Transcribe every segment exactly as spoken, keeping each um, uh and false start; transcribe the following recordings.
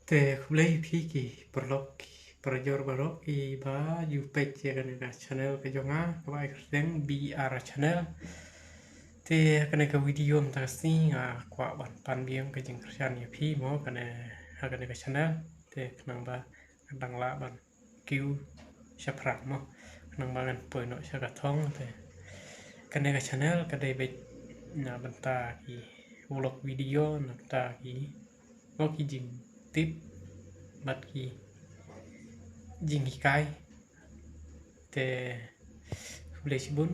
Te khublei phi ki paralok ki parajor baroh ki ba ju peit ïa kane ka channel ka jong nga kaba ai kyrteng B R channel. Te kane ka video mynta ka sngi nga kwah ban pan biang ka jingkyrshan ïa phi mo kane ha kane ka channel. Te khnang ba nga dang lah ban kiew shaphrang mo khnang ba ngan poi noh sha ka thong. Te kane ka channel ka dei beit na bynta ki vlog video na bynta ki mo ki jingtip bad ki jinghikai. Te khublei shibun,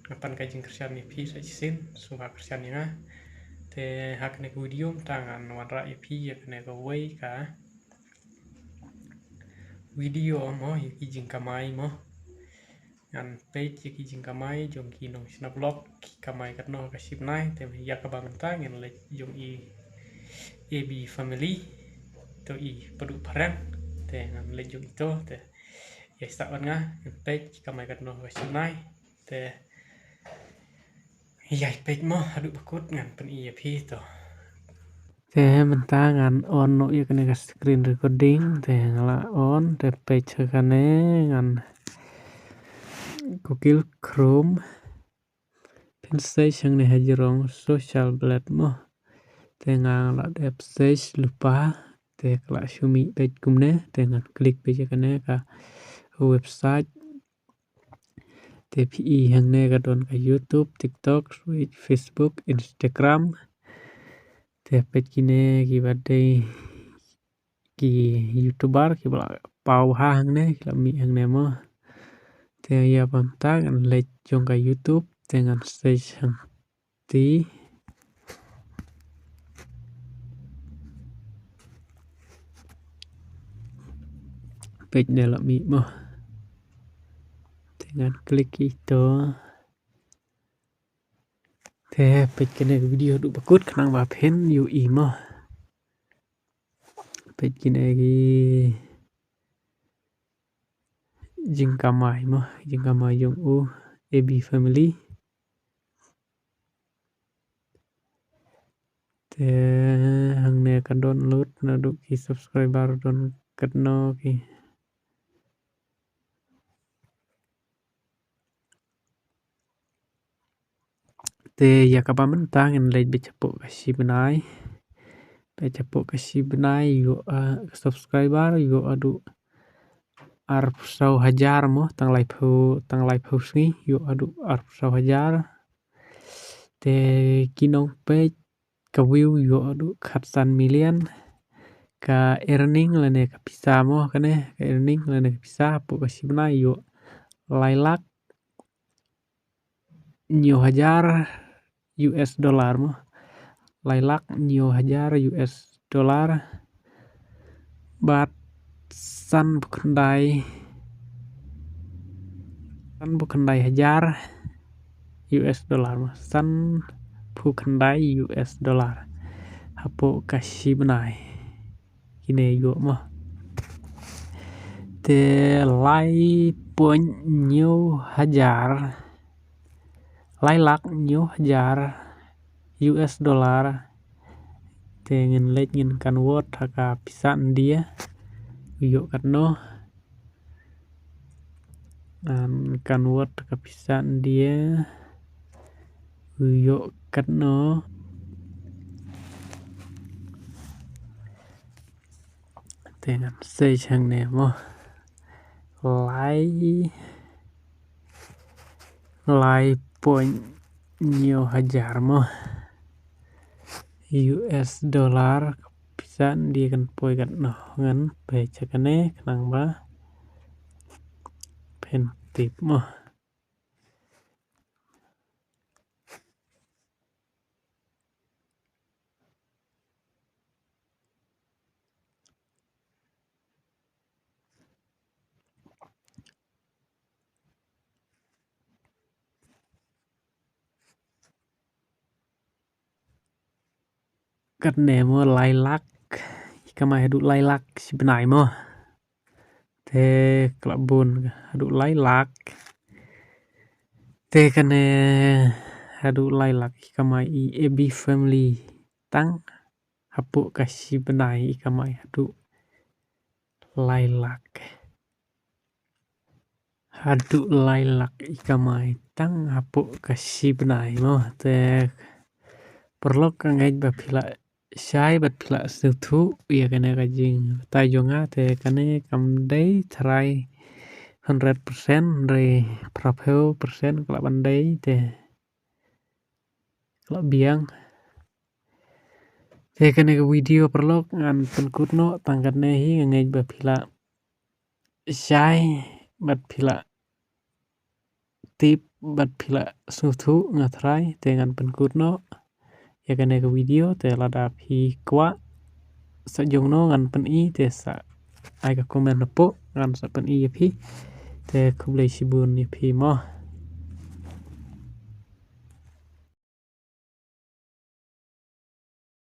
nga pan ka jingkyrshan ïa phi sa shisien, sngewbha kyrshan ïa nga. Te ha kane ka video mynta ngan wanrah ïa phi ïa kane kawei ka video mo ïa ki jingkamai mo. Ngan peit ïa ki jingkamai jong ki nongshna vlog ki kamai katno ka shi bnai. Te ïa kaba mynta ngan leit jong i A B family to i Padu Phareng. Te ngan leit jong i to te ïa sah bad nga ngan peit ki kamai katno ka shi bnai. Te ïa peit mo haduh ba kut ngan pyni ïa phi to. Te mynta ngan on noh ïa kane ka screen recording te nga la on te peit ha kane ngan Google Chrome. Phin search hangne ha jrong social blade mo. Te nga la dep search lypa te ka la shu mih beit kumne te ngan click beit ïa kane ka website. Te phi i hangne ka don ka YouTube, TikTok, Twitch, Facebook, Instagram. Te peit kine kiba dei ki YouTuber kiba la paw ha hangne ki la mih hangne mo. Te ïa ba mynta ngan leit jong ka YouTube te ngan search hangti. Peit ne la mih mo. Te ngan click ïa ito. Te peit kane ka video haduh ba kut khnang ba phin ïohi mo. Peit kine ki jingkamai mo, jingkamai jong u A B family. Te hangne ka download naduh ki subscriber don katno ki. Te ïa kaba mynta ngan leit beit hapoh ka shi bnai. Beit hapoh ka shi bnai ïoh, ah, subscriber ïoh haduh arphew saw hajar mo, tang laiphew, tang laiphew sngi ïoh haduh arphew saw hajar. Te ki nongpeit ka view ïoh haduh khatsan million. Ka earning lane ka pisa mo kane, ka earning lane ka pisa hapoh ka shi bnai ïoh lai lak hynñiew hajar U S dollar mo. Lai lak hynñiew hajar U S dollar. Bad sanphew khyndai, sanphew khyndai hajar U S dollar mo. Sanphew khyndai U S dollar hapoh ka shi bnai. Kine ïoh mo. Te lai point hynñiew hajar, lai lak hynñiew hajar U S dollar. Te ngin leit ngin convert ha ka pisa India. Ïoh katno. Ngan convert ha ka pisa India. Ïoh katno. Te ngan search hangne mo. Lai, lai point hynñiew hajar mo. U S dollar, pisa India kan poi katno, ngan peit ha kane khnang ba phin tip mo. Katne mo lai lak, i kamai haduh lai lak shi bnai mo. Te ka la bun haduh lai lak. Te kane haduh lai lak i kamai i A B family tang hapoh ka shi bnai i kamai haduh lai lak. Haduh lai lak i kamai tang hapoh ka shi bnai mo. Te paralok, nga ngeit ba phi la shai bad phi la sngewthuh ïa kane ka jingbatai jong nga. Te kane kam dei tharai hundred percent, hynrei phraphew percent ka lah ban dei, te ka lah biang. Te kane ka video paralok ngan pynkut noh tang katne hi. Nga ngeit ba phi la shai bad phi la tip bad phi la sngewthuh, nga tharai. Te ngan pynkut noh ïa kane ka video. Te lada phi kwah sa jong no ngan pyni, te sa ai ka comment hapoh, ngan sa pyni ïa phi. Te khublei shibun ïa phi mo.